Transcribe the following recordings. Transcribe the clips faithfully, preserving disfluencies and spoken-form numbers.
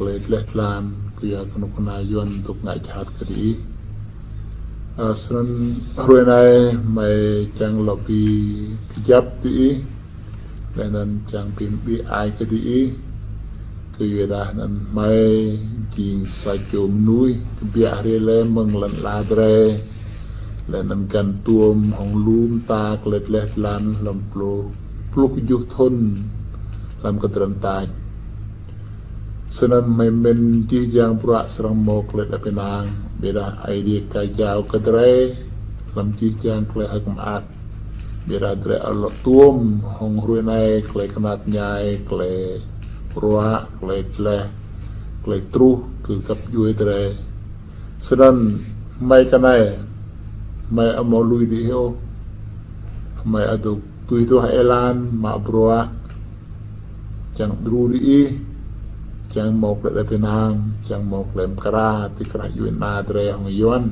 tơlơi dleh dlan, kơ yua kơnuk kơna Yuan dŏ ngă jhat kơ diih. Ơ, snăn hruê anai hmei čang lŏ bi kơjăp diih, leh anăn čang bi mđĭ ai kơ diih. Kơ yua dah anăn hmei jing sa čô mnuih kbiă hriê leh mơ̆ng lăn ala drei, leh anăn găn tuôm hŏng lu mta tơlơi dleh dlan hlăm pluh, pluh kjuh thŭn hlăm kơdrăn tač. Snăn hmei mĭn jih jang bruă srăng mâo tơlơi êđăp ênang, ƀiădah Aê Diê ka jao kơ drei hlăm jih jang tơlơi hơ̆k mơak. Ƀiădah drei ăt lŏ tuôm hŏng hruê anai tơlơi knap mñai, tơlơi bruă, tơlơi dleh, tơlơi truh kơ găp djuê drei. Snăn hmei kơnai, hmei amâo lui diih ôh. Hmei adôk tui duah êlan mă bruă, čang đru diih, čang mâo tơlơi êđăp ênang, čang mâo tơlơi mkra ti krah djuê ana drei hŏng Yuan.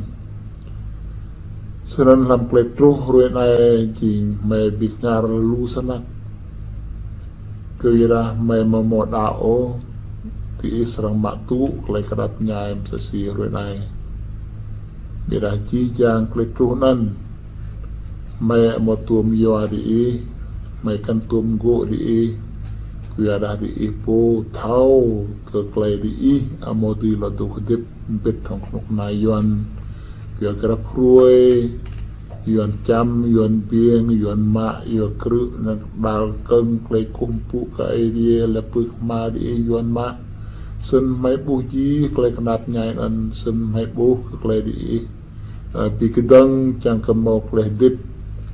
Snăn hlăm tơlơi truh hruê anai jing hmei bi kngăr lu snăk. Kơ yua dah hmei amâo mâo đăo ôh, diih srăng mă tŭ tơlơi knap mñai msĕ si hruê anai. Ƀiădah jih jang tơlơi truh anăn, hmei amâo tuôm yua diih, hmei kăn tuôm gô̆ diih, kơ yua dah diih pô thâo kơ tơlơi diih amâo dưi lŏ dôk hdĭp mbĭt hŏng kơnuk kơna Yuan. Kơ yua grăp hruê Yuan čăm, Yuan biêng, Yuan mă, Yuan krư̆ anăn kơdal kơ̆ng tơlơi kơkuh mpŭ kơ Aê Diê leh pưk hma diih Yuan mă. Snăn hmei ƀuh jih tơlơi knap mñai anăn, snăn hmei ƀuh kơ tơlơi diih, ơ, bi kơdơ̆ng čang kơ mâo tơlơi hdĭp,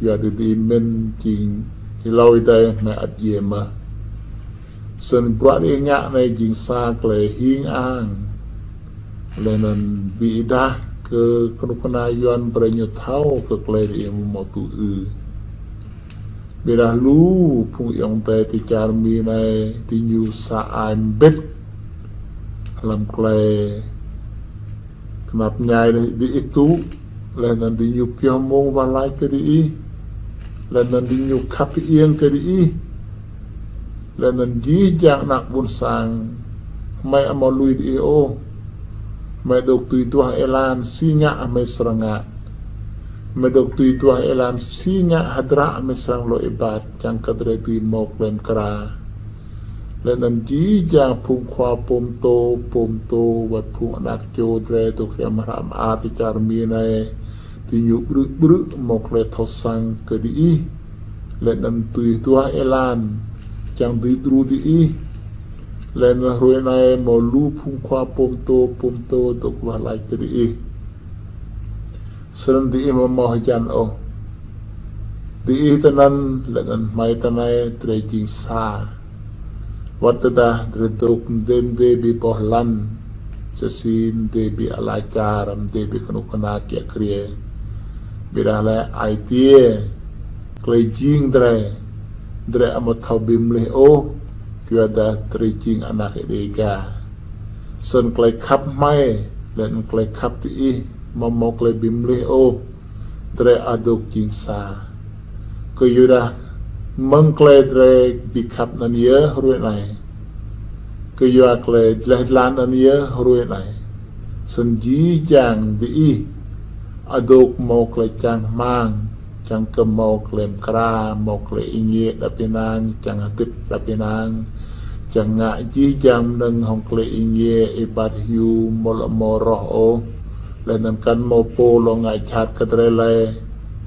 yua dah diih mĭn jing êlâo êdei hmei ăt djiê mơh. Snăn bruă diih ngă anei jing sa tơlơi hing ang, leh anăn bi êdah kơ kơnuk kơna Yuan brei ñu thâo kơ tơlơi diih amâo mâo tŭ ư. Ƀiădah lu phung ayŏng adei ti čar Mi anei, diñu sa ai mbĭt hlăm tơlơi knap mñai diih tŭ, leh anăn diñu pioh mông wah lač kơ diih, leh anăn diñu khăp hơiêng kơ diih, leh anăn jih jang anak ƀuôn sang. Hmei amâo lui diih ôh. Hmei dôk tui duah êlan si ngă hmei srăng ngă. Hmei dôk tui duah êlan si ngă hdră hmei srăng lŏ êbat čang kơ drei dưi mâo tơlơi mkra. Leh anăn jih jang phung khua pô mtô, pô mtô, wăt phung anak čô drei dôk hriăm hră mơar ti čar Mi anei, diñu ƀrư̆ ƀrư̆ mâo tơlơi thâo săng kơ diih, leh anăn tui duah êlan čang dưi đru diih. Leh anăn hruê anei mâo lu phung khua pô mtô, pô mtô dôk wah lač kơ diih. Snăn diih amâo mâo hơjăn ôh. Diih tinăn leh anăn hmei tinei drei jing sa. Wăt tơdah drei dôk mdê mdê ƀơi boh lăn, msĕ si mdê ƀơi ala čar, mdê ƀơi kơnuk kơna kiă kriê. Ƀiădah lĕ ai tiê tơlơi jing drei, drei amâo thâo bi mlih ôh, kyuadah drei jing anak Êđêga. Snăn tơlơi khăp hmei, leh anăn tơlơi khăp diih, amâo mâo tơlơi bi mlih ôh, drei adôk jing sa. Kyuadah mơ̆ng tơlơi drei bi khăp anăn yơh hruê anei. Kyua tơlơi dleh dlan anăn yơh hruê anei. Snăn jih jang diih adôk mâo tơlơi čang hmang, čang kơ mâo tơlơi mkra, mâo tơlơi êngiê êđăp ênang, čang hdĭp êđăp ênang, čang ngă jih jang mnơ̆ng hŏng tơlơi êngiê, êbat hiu, amâo lŏ mâo roh ôh. Leh anăn kăn mâo pô lŏ ngă jhat kơ drei lei,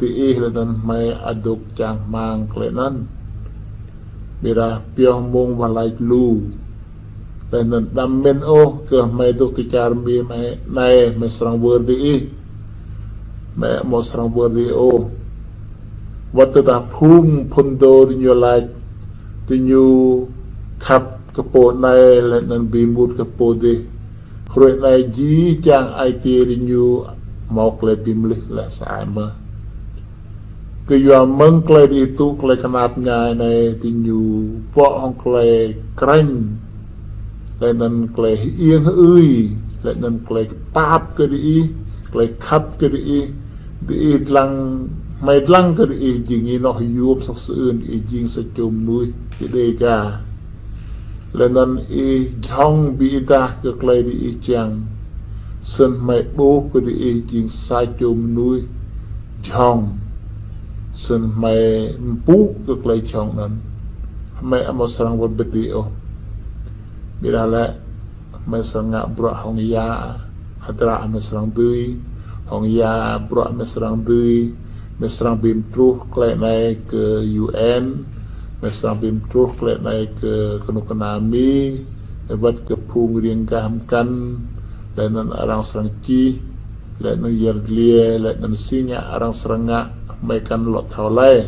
diih leh anăn hmei adôk čang hmang tơlơi anăn. Ƀiădah pioh mông wah lač lu. Leh anăn đăm mĭn ôh kơ hmei dôk ti čar Mi hmei anei hmei srăng wơr diih. Hmei amâo srăng wơr diih ôh. Wăt tơdah phung phŭn dô diñu lač, diñu khăp kơ pô anei leh anăn bi êmut kơ pô dih. Hruê anei jih jang ai tiê diñu mâo tơlơi bi mlih leh sa ai mơh. Kyua mơ̆ng tơlơi diih tŭ tơlơi knap mñai anei diñu pŏk hŏng tơlơi krĕng, leh anăn tơlơi hơiêng hơưi, leh anăn tơlơi kpap kơ diih, tơlơi khăp kơ diih, diih dlăng, hmei dlăng kơ diih jing ênoh yuôm sŏk sơưn, diih jing sa čô mnuih Êđêga. Laih anŭn ih jhŏng ƀing ih dah kơ tơlơi diih čang. Snăn hmei ƀuh kơ diih jing sa čô mơnuih jhŏng. Snăn hmei mpŭ kơ tơlơi jhŏng anŭn. Hmei amâo srăng wơr bĭt diih ôh. Ƀiădah lĕ, hmei srăng ngă bruă hŏng ya, hơdră hmei srăng dưi, hŏng ya bruă hmei srăng dưi, hmei srăng bi mtruh tơlơi anai kơ U N, hmei srăng bi mtruh tơlơi anai kơ kơnuk kơna Mi, wăt kơ phung riêng gah mkăn, laih anŭn arăng srăng čih, laih anŭn yăl dliê, laih anŭn si ngă arăng srăng ngă, hmei kăn lŏ thâo lĕ.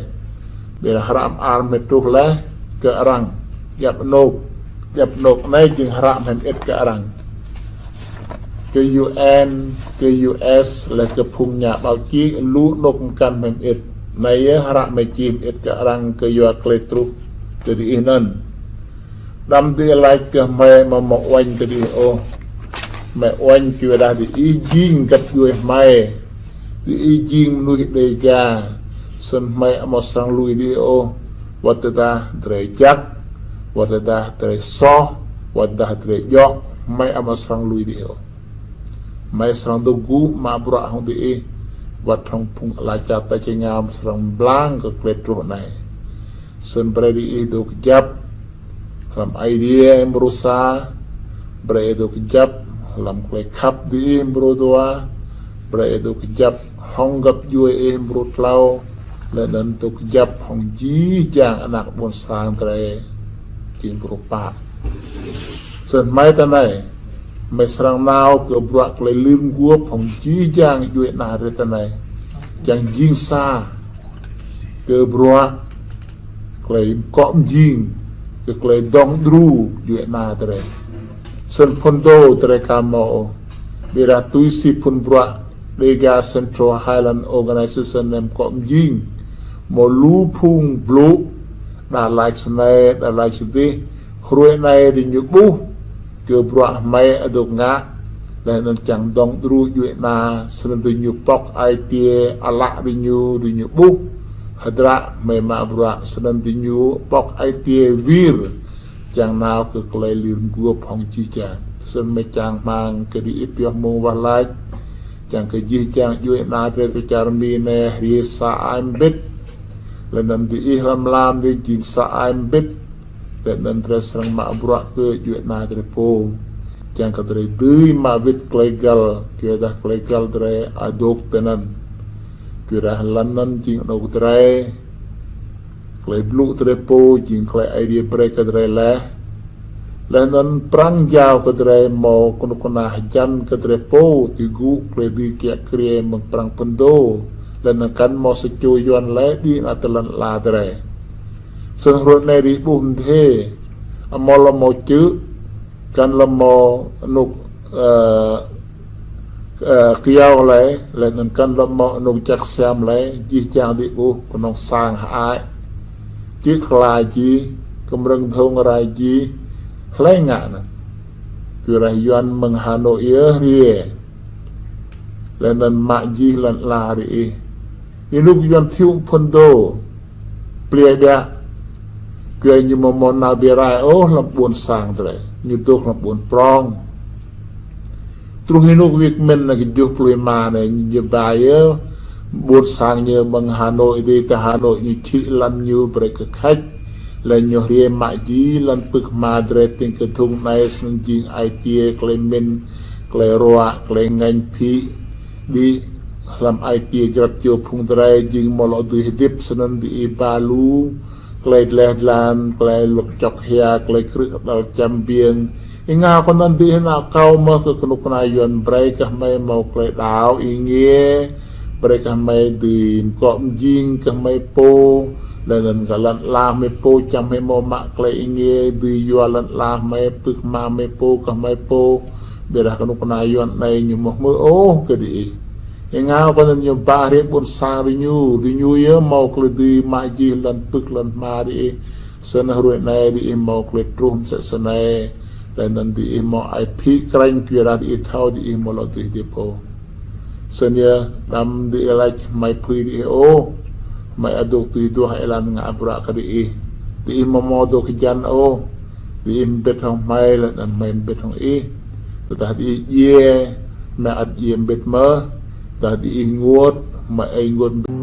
Ƀiădah hră mơar hmei truh leh kơ arăng, djăp anôk, djăp anôk anai jing hră hmei mơĭt kơ arăng. Kơ U N, kơ U S, laih kơ phung nhà báo chí, lu anôk mkăn hmei mơĭt. Anai yơh hră hmei čih mơĭt kơ arăng kơ yua tơlơi truh kơ diih anŭn. Đăm diih laĭ kơ hmei amâo mâo uêñ kơ diih ôh. Hmei uêñ kyuadah diih jing găp djuê hmei. Diih jing mơnuih Đêga. Snăn hmei amâo srăng lui diih ôh. Wăt tơdah drei jăk, wăt tơdah drei soh, wăt tơdah drei djŏ, hmei amâo srăng lui diih ôh. Hmei srăng dôk gŭ mă bruă hŏng diih. Wăt hŏng phung ala čar tač êngao srăng mblang kơ tơlơi truh anai. Snăn brei diih dôk kjăp hlăm Aê Diê mrô sa, brei dôk kjăp hlăm tơlơi khăp diih mrô dua, brei dôk kjăp hŏng găp djuê ih mrô tlâo, laih anŭn dôk kjăp hŏng jih jang anak ƀuôn sang drei jing mrô pă. Snăn hmei tơ anai, hmei srăng nao kơ bruă tơlơi lir mguôp hŏng jih jang djuê ana drei tơ anai. Čiăng jing sa kơ bruă tơlơi mkŏ mjing, kơ tơlơi dŏng đru djuê ana drei. Snăn phŭn dô drei ka mâo ôh. Ƀiădah tui si phŭn bruă Đêga Central Highland Organization anei mkŏ mjing. Mâo lu phung blŭ, đa lač snei, đa lač sdih, hruê anei diñu ƀuh kơ bruă hmei adôk ngă, laih anŭn čiăng dŏng đru djuê ana, snăn diñu pŏk ai tiê ală diñu, diñu ƀuh hơdră hmei mă bruă, snăn diñu pŏk ai tiê wir čiăng nao kơ tơlơi lir mguôp hŏng jih jang. Snăn hmei čang hmăng kơ diih pioh mông wah lač, čiăng kơ jih jang djuê ana drei tơ čar Mi anei hriê sa ai mbĭt, laih anŭn diih hlăm lam diih jing sa ai mbĭt, laih anŭn drei srăng mă bruă kơ djuê ana drei pô. Čiăng kơ drei dưi mă wĭt tơlơi găl, kyuadah tơlơi găl drei adôk tơ anŭn. Kyuadah lŏn anŭn jing anôk drei, tơlơi blŭ drei pô jing tơlơi Aê Diê brei kơ drei leh. Laih anŭn pran jua kơ drei mâo kơnuk kơna hơjăn kơ drei pô ti gŭ tơlơi dưi kiă kriê mơ̆ng pran phŭn dô. Laih anŭn kăn mâo sa čô Yuăn lĕ đĭ anăp tơ lŏn ala drei. Snăn hruê anei diih ƀuh mdê, amâo lŏ mâo čư̆, kăn lŏ mâo anôk, ơ, ơ, kyâo lĕ, laih anŭn kăn lŏ mâo anôk jăk siam lĕ, jih jang diih ƀuh kơnơ̆ng sang hơăi. Čư̆ kla jih, kmrơ̆ng dhông rai jih, hlei ngă anŭn. Kyuadah Yuăn mơ̆ng Hà Nội yơh hriê. Laih anŭn mă jih lŏn ala diih. Ênuk Yuăn thiŭ phŭn dô, pliê ƀiă, kyua ñu amâo mâo nao bi rai ôh hlăm ƀuôn sang drei, ñu dôk hlăm ƀuôn prŏng. Truh ênuk wĭt mĭn anăn kơ juh pluh êma anei ñu ba yơh, ƀuôn sang ñu mơ̆ng Hà Nội dih kơ Hà Nội ñu čhĭ lăn ñu brei kơ khač. Laih ñu hriê mă jih lăn pưk hma drei tĭng kơ dhŭng anei snăn jing ai tiê tơlơi mĭn, tơlơi ruă, tơlơi ngêñ phĭ, đĭ hlăm ai tiê grăp čô phung drei jing amâo lŏ dưi hơdip snăn diih ba lu, tơlơi dleh dlan, tơlơi lŭk čŏk hia, tơlơi krư̆ kơđăl čăm biêng. Êngao kơ anăn diih nao akâo mơh kơ kơnuk kơna Yuăn brei kơ hmei mâo tơlơi đaŏ êngiê, brei kơ hmei dưi mkŏ mjing kơ hmei pô, laih anŭn kơ lŏn ala hmei pô čiăng hmei mâo mă tơlơi êngiê, dưi yua lŏn ala hmei, pưk hma hmei pô kơ hmei pô. Ƀiădah kơnuk kơna Yuăn anei ñu amâo hmư̆ ôh kơ diih. Êngao kơ anăn ñu ba hriê ƀuôn sang diñu, diñu yơh mâo tơlơi dưi mă jih lăn pưk lăn hma diih. Snăn hruê anei diih mâo tơlơi truh msĕ snei. Laih anŭn diih mâo ai phĭ krĕng kyuadah diih thâo diih amâo lŏ dưi hơdip ôh. Snăn yơh đăm diih lač hmei phưi diih ôh. Hmei adôk tui duah êlan ngă bruă kơ diih. Diih amâo mâo dôk hjăn ôh. Diih hơbĭt hăng hmei, laih anŭn hmei hơbĭt hăng ih. Tơdah diih djai, hmei ăt djai hơbĭt mơ̆n. Tơdah diih rơngot, hmei ăt rơngot hơbĭt.